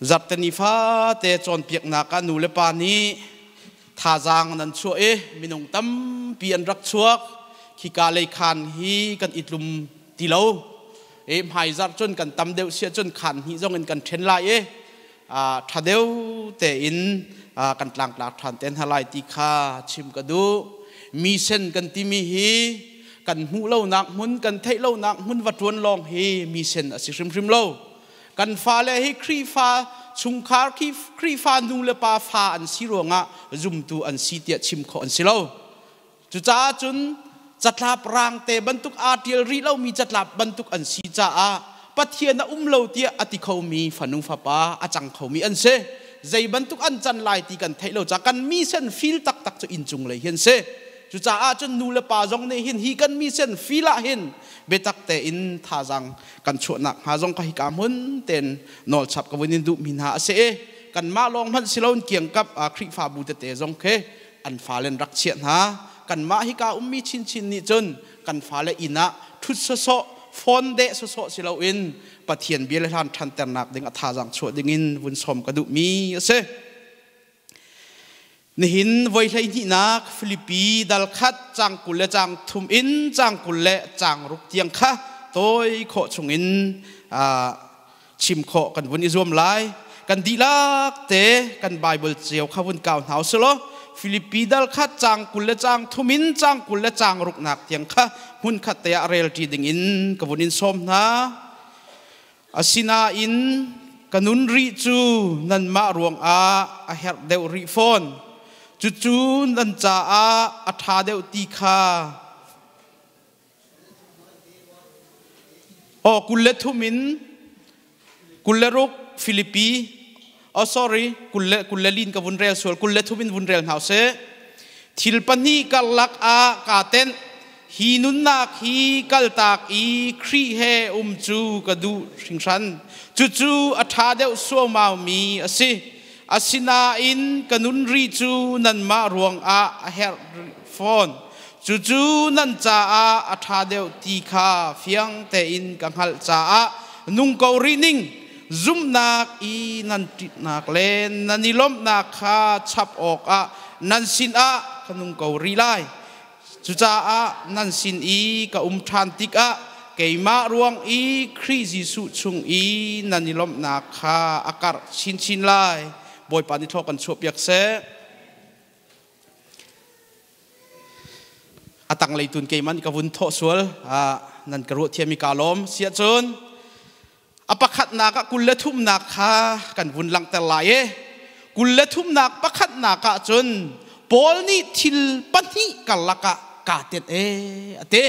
Zarhteni fate cawnpiaknak ah nu le pa nih thazaang nan chuah i minung tampi an rak chuak. Khika lei khaan hi kan i tlum ti lo. I hmaizarh cun kan tam deuh sia cun khaan hnih zong in kan ṭhen lai i ṭha deuh tein kan tlangtlak ṭhan te hna lai ti kha chim ka duh. Mission kan timi hi kan hmuh lonak hmun, kan theih lonak hmun va ṭuan lawng hi mission a si hrimhrim lo. Kan fale hi Khrihfa chungkhar, Khrihfa nu le pa fa an si ruangah zumtu an si tiah chim khawh an si lo. Cucaah cun catlap rangte bantuk aa ṭial rih lomi catlap bantuk an si caah Pathian a um lo tiah a ti khomi fanu fapa a cang khomi an si. Zei bantuk an can lai ti kan theih lo caah kan mission feel taktak cu inncung lei hi an si. Cucaah cun nu le pa zong nih hin hi kan mission feel ah hin biatak tein thazaang kan chuahnak hnga zong ka hika hmun ten nawlchap ka vun in duhmi hna a si i kanmah lawng hmanh si loin kiangkap Khrihfabu tete zong khi an fale an rak chiah hna. Kanmah hika ummi chinchin nih cun kan fale inn ah ṭhut sawsawh, phone deh sawsawh si loin Pathian bia le hlan ṭhanternak ding a thazaang chuah dingin vun sawm ka duhmi a si. Nihin voi 12nak Filipi dal khat cang 20 le cang thum in cang 26 tiang kha tawi khawh chungin chim khawh kan vun i zuam lai. Kan dihlak te kan Bible cio kha vun kau hna usih law Filipi dal khat cang 20 le cang thum in cang 26 nak tiang kha hmun khat te ah rel ṭi ding in ka vun in sawm hna. Asinain ka nun rih cu nanmah ruangah a herh deuh rih fawn. Cucu nan caah a ṭha deuh ti kha Aw 23 in 26 Filipi, oh sorry, kul le 24 ka vun rel sual, 23 in vun rel hna usih. Thil pahnih karlak ah kaa tenh. Hi nunnak hi kaltak i Khrih he um cu ka duh hringhran. Cucu a ṭha deuh suaumau mi a si. Asinain ka nun rih cu nanmah ruangah a herh fawn. Cucu nan caah a ṭha deuh ti kha fiang tein ka hngalh caah nung ko rih ning. Zumhnak i nan ṭitnak le nan i lawmhnak kha chap awkah nan sinah ka nung ko rih lai. Cucaah nan sin i ka um ṭhan tikah keimah ruang i Khrih Jesuh chung i nan i lawmhnak kha a karh chinchin lai. Bawipa nih thlaw kan chuahpiak seh. A tanglei tun keimah nih ka vun thawh sual, nan ka ruah thiam i kaa lawm. Siahcun a pakhatnak ah 23nak kha kan vun langhter lai i 23nak pakhatnak ah cun Paul nih thil pahnih karlak ah kaa tenh e a ti.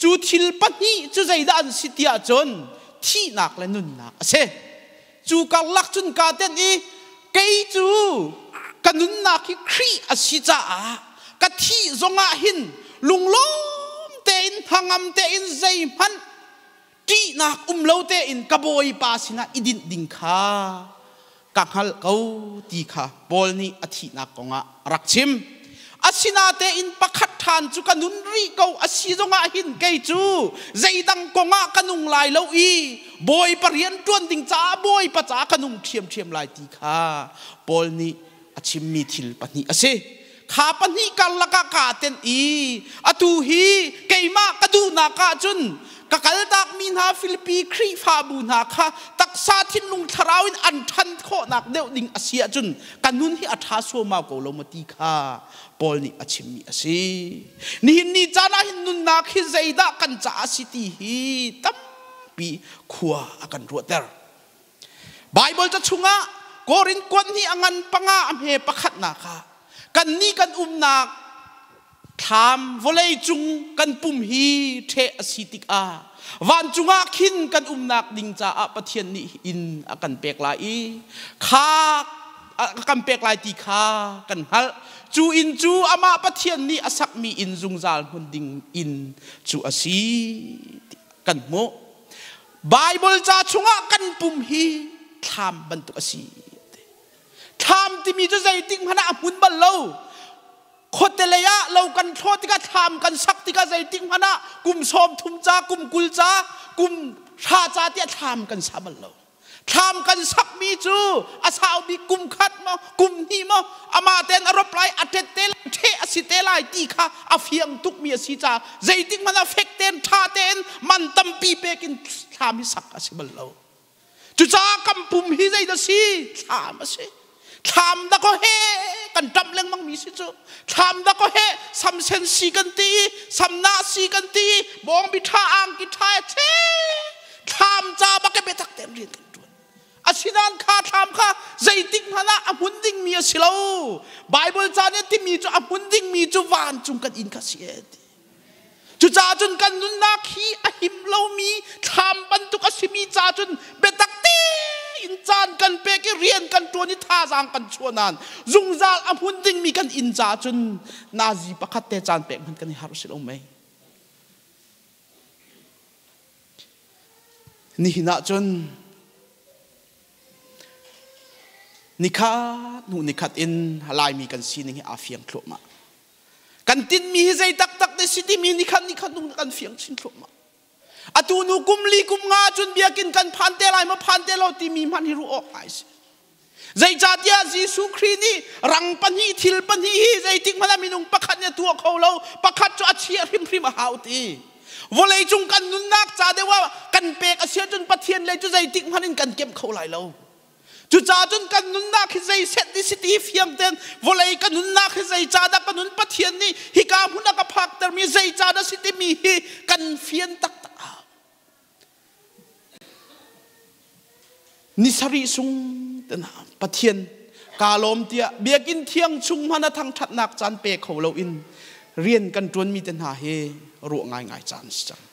Cu thil pahnih cu zeidah an si tiah cun thihnak le nunnak a si. Cu karlak cun kaa tenh i kei cu ka nunnak hi Khrih a si caah ka thih zongah hin lunglawm tein hnangam tein zeihmanh ṭihnak um lo tein ka bawipa sinah i dinh ding kha ka hngalh ko ti kha Paul nih a thihnak kongah a rak chim. Asinatein pakhat ṭhan cu ka nun rih ko a si zongah hin kei cu zeidang kongah ka nung lai lo i Bawipa rian ṭuan ding caah Bawipa caah ka nung ṭhiamṭhiam lai ti kha Paul nih a chimmi thil pahnih a si. Kha pahnih karlak ah kaa tenh i atu hi keimah ka duhnak ah cun ka kaltakmi hna Filipi Khrihfabu hna kha taksa thinlung thlarau in an ṭhan khawhnak deuh ding a si ahcun ka nun hi a ṭha suaumau ko lo maw ti kha Paul nih a chimmi a si. Nihin ni caan ah hin nunnak hi zeidah kan caah a si ti hi tampi khua a kan ruahter. Baibal ca chungah Korin kuat hnih a ngan panga a hme pakhatnak ah kannih kan umnak thlam vawlei cung kan pum hi ṭheh a si tikah vancung ah khin kan umnak ding caah Pathian nih inn a kan pek lai i kha a kan pek lai ti kha kan hngalh. Cu inn cu amah Pathian nih a sakmi inn zungzal hmun ding inn cu a si kan hmuh. Baibal ca chungah kan pum hi thlam bantuk a si. Thlam timi cu zeitik hmanh ah a hmun bal lo. Khuate lei ah lo kan thlawh tikah thlam kan sak tikah zeitik hmanh ah kum 30 ca, kum 20 ca, kum 100 ca tiah thlam kan sa bal lo. Thlam kan sakmi cu a sau bik kum khat maw kum hnih maw amah ten a rop lai a tet te lai ṭheh a si te lai ti kha a fiang tukmi a si caah zeitik hmanh ah fek tein ṭha tein man tampi pek in thlam hi sak a si bal lo. Cucaah kan pum hi zeidah si? Thlam a si. Thlam da ko he kan ṭamh lengmang mi si cu. Thlam da ko he samsen si kan ti i samna si kan ti i bawngbi ṭha angki ṭha che thlam ca bak biatak tein rian kan ṭuan. Asinain kha thlam kha zeitik hmanh ah a hmun dingmi a si lo. Bible ca nih a timi cu a hmun dingmi cu vancung kan inn kha si e ti. Cucaah cun kan nunnak hi a him lomi thlam bantuk a simi ca cun biatak tein caan kan pek i rian kan ṭuan i thazaang kan chuah nain zungzal a hmun dingmi kan inn ca cun nazi pakhat te caan pek hmanh kan i harh si lo mei. Nihin ah cun nikhat hnu nikhat in Laimi kan sining hi aa fiang thluahmah. Kan tinhmi hi zei taktak te si timi nikhat nikhat nung kan fiang chin thluahmah. Atu nu kum li kum nga cun biakinn kan phan te lai maw phan te lo timi hmanh hi ruah awk ngai si. Zeicahtiah Jesuh Khrih nih rang pahnih thil pahnih hi zeitik hmanh ah minung pakhat nih a tuah kho lo, pakhat cu a chiah hrimhrim a hau ti. Vawlei cung kan nunnak ca deuh ah kan pek a si ahcun Pathian lei cu zeitik hmanh in kan kemh kho lai lo. Cucaah cun kan nunnak hi zei set ni si ti fiang tein vawlei ka nunnak hi zei ca dah ka nun Pathian nih hika hmun a ka phaktermi zei ca dah si timi hi kan fian taktak a hau. Ni sarih sung te hna Pathian kaa lawm tiah biakinn thiang chung hmanh a thangṭhatnak caan pe kho loin rian kan ṭuanmi te hna hi ruah ngaingai caan si cang.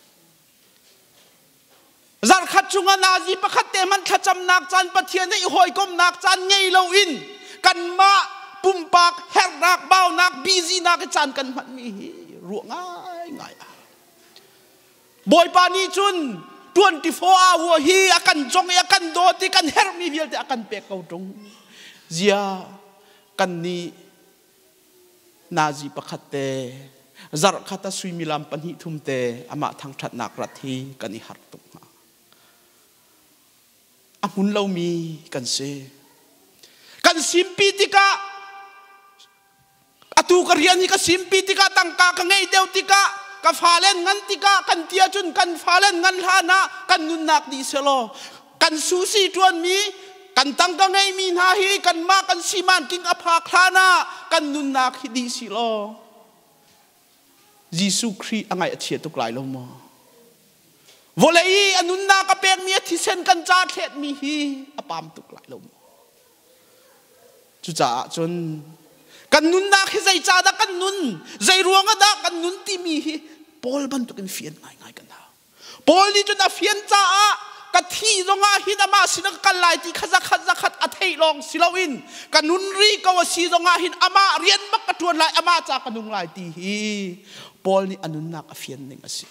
Zarkhat chungah nazi pakhat te hmanh thlacamnak caan Pathian he i hawikomhnak caan ngei loin kanmah pumpak herhnak baunak busy nak i caan kan hmanmi hi ruah ngaingai a Bawipa nih cun 24 hour hi a kan cong i a kan dawt i kan herhmi vialte a kan pek ko ṭung. Zia kan nih Nazi pakhat te zarhkhat a suimilam pahnih thum te amah thangṭhatnak rat hi kan i harh tuk hnga. A hmun lomi kan si. Kan simpi tikah atu ka rian hi ka simpi tikah tangka ka ngei deuh tikah ka fale ngan tikah kan ti ahcun kan fale ngan hlan ah kan nunnak dih selaw kan susi ṭuanmi kan tangka ngeimi hna hi kanmah kan siman king a phak hlan ah kan nunnak hi dih si law Jesuh Khrih a ngaih a chia tuk lai lo maw? Vawlei i a nunnak a pekmi a thisen kan ca thletmi hi a pam tuk lai lo maw? Cucaah cun kan nunnak hi zeicah dah kan nun, zei ruangah dah kan nun timi hi Paul bantukin fian ngaingai kan hau. Paul nih cun a fian caah ka thih zongah hin amah sinah ka kal lai ti kha zakhat zakhat a theih lawng si loin ka nun rih ko a si zongah hin amah rian bak ka ṭuan lai amah ca ka nung lai ti hi Paul nih a nunnak a fian ning a si.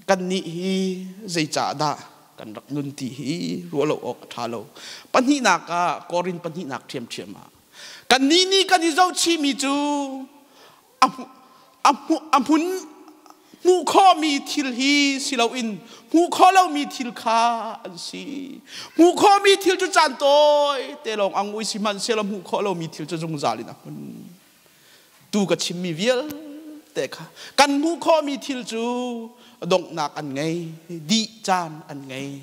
Kannih hi zeicah dah kan rak nun ti hi ruah lo awk a ṭha lo. Pahnihnak ah Korin pahnihnak ṭhiamṭhiam ah kannih nih kan i zohchihmi cu a hmun hmuh khawhmi thil hi si loin hmuh khawh lomi thil kha an si. Hmuh khawhmi thil cu caan tawi te lawng ang ui sihmanhsehlaw hmuh khawh lomi thil cu zungzal in a hmun. Tu ka chimmi vialte kha kan hmuh khawhmi thil cu donghnak an ngei, dih caan an ngei.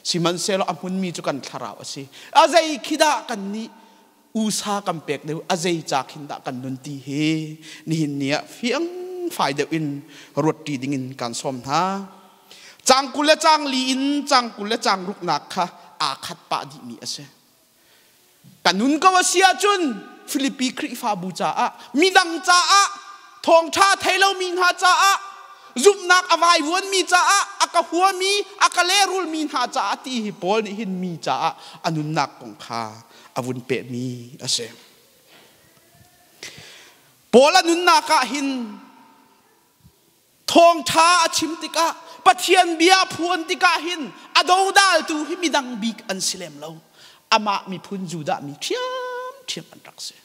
Sihmanhsehlaw a hmunmi cu kan thlarau a si. A zei khi dah kan nih usa kan pek deuh a zei ca khin dah kan nun ti hi nihin ni ah fiang fai deuh in ruat ṭi ding in kan sawm hna. Cang 20 le cang li in cang 20 le cang ruknak kha aa khat pah dihmi a si. Ka nun ko a si ahcun Filipi Khrihfabu caah midang caah thawngṭha thei lomi hna caah zumhnak a vaivuanmi caah a ka huami a ka lehrulmi hna caah ti hi Paul nih hin mi caah a nunnak kong kha a vun pehmi a si. Paul a nunnak ah hin thawngṭha a chim tikah Pathian bia phuan tikah hin a dodaltu hi midang bik an si lem lo. Amah miphun Judah mi ṭhiamṭhiam an rak si.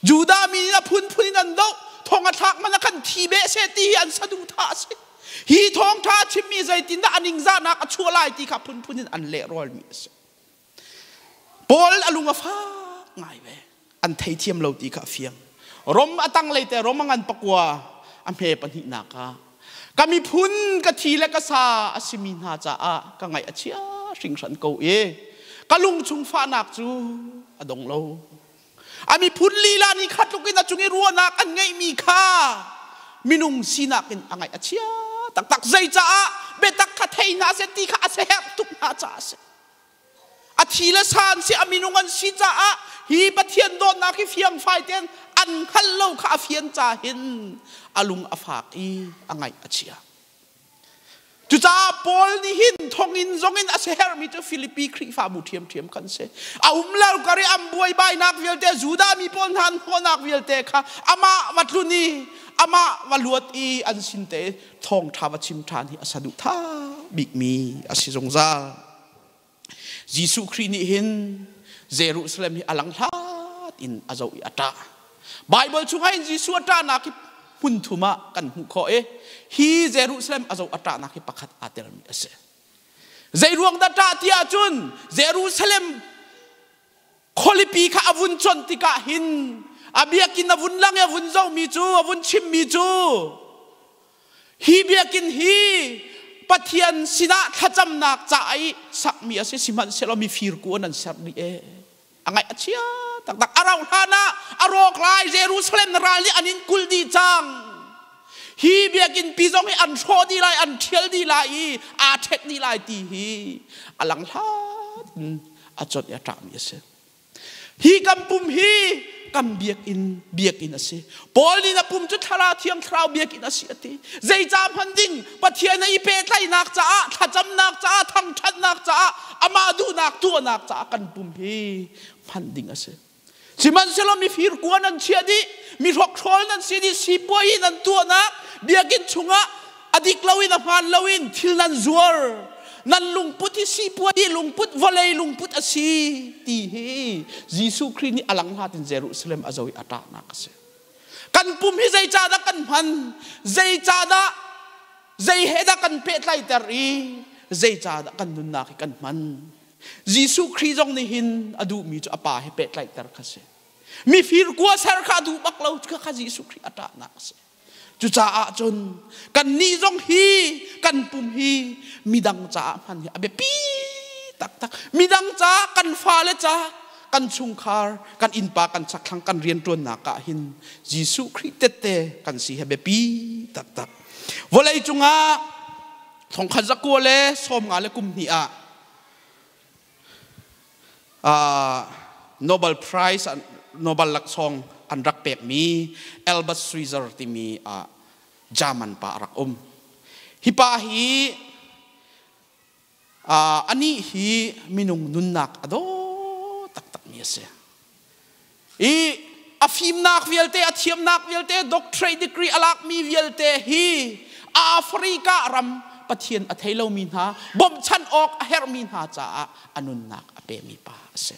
Judah mi nih a phunphun in an doh, thong a thlak man a kan thi beh seh ti hi an saduhthah a si. Hi thawngṭha a chimmi zeitindah a ningzahnak a chuah lai ti kha phunphun in an lehrulmi a si. Paul a lung a fak ngai ve. An theithiam lo ti kha a fiang. Rom a tanglei te Rom a ngan pakua a hme pahnihnak ah ka miphun ka thi le ka sa a simi hna caah ka ngaih a chia hringhran ko i ka lung chung fahnak cu a dong lo. A miphun lila nih kha tluk in a cung i ruahnak an ngeihmi kha minung sinak in a ngaih a chia taktak. Zeicaah biatak kha thei hna seh ti kha a siaherh tuk hna caah a si. A thi le sa an si, a minung an si caah hi Pathian dawtnak hi fiangfai tein an hngalh lo kha a fian ca hin a lung a fak i a ngaih a chia. Cucaah Paul nih hin thonginn zongin a siaherhmi cu Filipi Khrihfabu ṭhiamṭhiam khan si. A um lo kar i an buaibainak vialte, Judah mi pawl hna an hnawhnak vialte kha amah va tlun i amah va luat i an sin te thawngṭha va chim ṭhan hi a saduhthah bikmi a si zungzal. Jesuh Khrih nih hin Jerusalem hi a lang hlat in a zoh i a ṭah. Baibal chungah hin Jesuh a ṭahnak hi hmun thum ah kan hmuh khawh i hi Jerusalem a zoh a ṭahnak hi pakhat aa telmi a si. Zei ruang dah ṭah ti ahcun Jerusalem khualipi kha a vun conh tikah hin a biakinn a vun lang i a vun zohmi cu a vun chimmi cu Hi biakinn hi Pathian sinah thlacamnak ca i sakmi a si, sihmanhsehlaw mifir ku an ser dih e. A ngaih a chia taktak. A rauh hlan ah a rawk lai. Jerusalem ral nih an in kulh dih cang. Hi biakinn pi zong hi an hrawh dih lai, an ṭhial dih lai i aa ṭhek dih lai ti hi a lang hlat in a conh i a ṭahmi a si. Hi kan pum hi kan biakinn biakinn a si. Paul nih na pum cu thlarau thiang thlarau biakinn a si a ti. Zeicah hman ding Pathian i pehtlaihnak caah, thlacamnak caah, thangṭhatnak caah, amah duhnak tuahnak caah kan pum hi hman ding a si. Sihmanhsehlaw mifir kua nan chiah dih, mi hrokhrawl nan si dih, sipuai nan tuahnak biakinn chungah a dik loin a hmaan loin thil nan zuar nan lungput hi sipuai lungput vawlei lungput a si ti hi Jesuh Khrih nih a lang hlat in Jerusalem a zo i a ṭahnak a si. Kan pum hi zeicahdah kan hman? Zeicahdah zei he dah kan pehtlaihter i zeicahdah kan nunnak hi kan hman? Jesuh Khrih zong nih hin a duhmi cu a Pa he pehtlaihter kha si. Mifir kua ser kha a duh bak lo kha kha Jesuh Khrih a ṭahnak a si. Cucaah cun kannih zong hi kan pum hi midang caah hman hi a biapi taktak. Midang caah kan fale ca, kan chungkhar, kan innpa, kan chakthlang, kan rianṭuannak ah hin Jesuh Khrih tette kan si hi a biapi taktak. Vawlei cungah thongkhat zakua le 50 le kum hnih ah Nobel Prize Nobel laksawng an rak pekmi Albert Schweitzer timi German pa a rak um. Hi pa hi anih hi minung nunnak a daw taktakmi a si. I a fimnak vialte, a thiamnak vialte, doctorate degree a lakmi vialte hi Africa ram Pathian a thei lomi hna, bawmhchanh awk a herhmi hna caah a nunnak a pemi pa a si.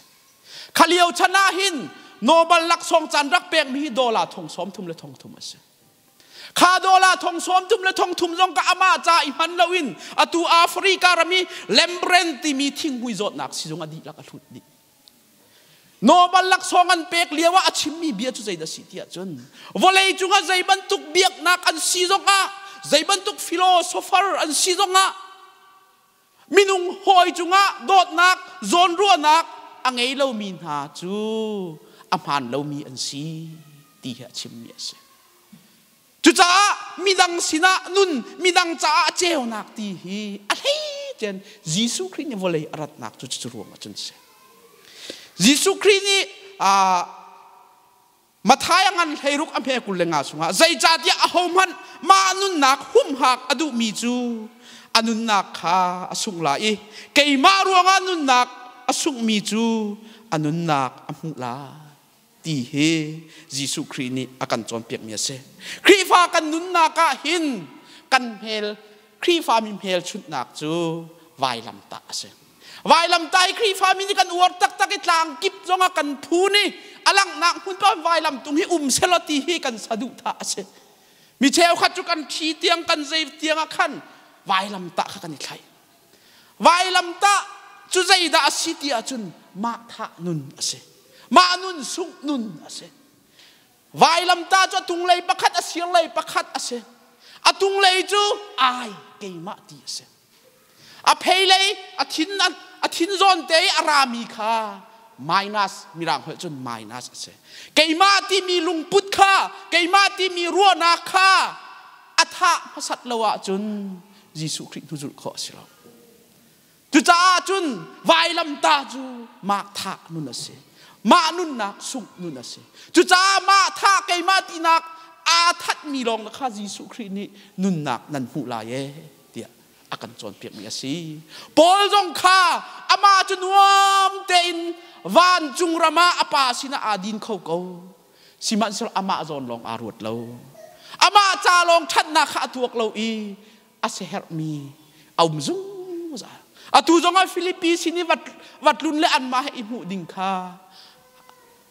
Kha lio chan ah hin Nobel laksawng caan rak pekmi hi dollar thong sawm thum le thong thum a si. Kha dollar thong sawm thum le thong thum zong ka amah ca i hman loin atu Africa ram i Lembrand timi thinghmui zawtnak sizung a dihlak a hlut dih. Nobel laksawng an pek lio ah a chimmi bia cu zeidah si tiah cun vawlei cungah zei bantuk biaknak an si zongah zei bantuk philosopher an si zongah minung hawi cungah dawtnak zawnruahnak a ngei lomi hna cu a hmaan lomi an si ti hi a chimmi a si. Cucaah midang sinah nun, midang caah ceunak ti hi a hleicen Jesuh Khrih nih vawlei a ratnak cu cu ruang ah cun si. Jesuh Khrih nih Matthai a ngan 16 a hme 25 chungah zeicahtiah ahohmanh mah nunnak humhak a duhmi cu a nunnak kha a sungh lai i keimah ruangah nunnak a sunghmi cu a nunnak a hmuh lai. Ti hi Jesuh Khrih nih a kan cawnpiakmi a si. Khrihfa kan nunnak ah hin kan hmel Khrihfami hmelchunhnak cu vailamtah a si. Vailamtah hi Khrihfami nih kan uar taktak i tlang kip zongah kan phun i a langhnak hmun pa vailamtung hi um selaw ti hi kan saduhthah a si. Mi cheukhat cu kan thi tiang kan zei tiang ah khan vailamtah kha kan i thlaih. Vailamtah cu zeidah a si ti ahcun mah thah nun a si. Mah nun sungh nun a si. Vailamtah cu a tunglei pakhat a sirlei pakhat a si. A tunglei cu ai keimah ti a si. A pheilei a thin a thin zawn te i a rami kha minus mirang holh cun minus a si. Keimah timi lungput kha keimah timi ruahnak kha a thah hmasat lo ahcun Jesuh Khrih hnu zulh khawh a si lo. Cucaah cun vailamtah cu mah thah nun a si. Mah nunnak sungh nun a si. Cucaah mah thah keimah tinak aa thatmi lawng kha Jesuh Khrih nih nunnak nan hmuh lai ee tiah a kan cawnpiakmi a si. Paul zong kha amah cu nuam tein vancung ram ah a pa sinah aa din kho ko. Sihmanhsehlaw amah zawn lawng aa ruat lo. Amah ca lawng ṭhatnak kha a tuak lo i a siaherhmi a um zungzal. Atu zongah Filipi sin i vat tlun le anmah he i hmuh ding kha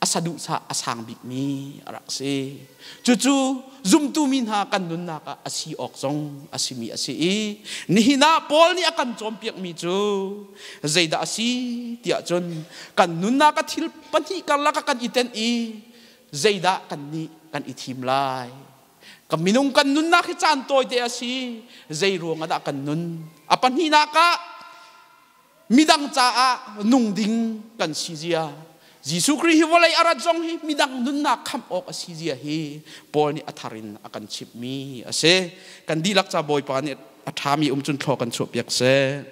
a saduhsah a sang bikmi a rak si. Cucu zumtu mi hna kan nunnak ah a si awk zong a simi a si i nihin ah Paul nih a kan cawnpiakmi cu zeidah a si tiah cun kan nunnak a thil pahnih karlak ah kan i tenh i zeidah kan nih kan i thim lai. Kan minung kan nunnak hi caan tawite a si. Zei ruang ah dah kan nun? A pahnihnak ah midang caah nung ding kan si zia Jesuh Khrih hi vawlei a rat zong hi midang nunnak khamh awk a si zia hi Paul nih a thar in a kan chimhmi a si. Kan dihlak ca Bawipa nih a ṭhami um cun thlaw kan chuahpiak seh.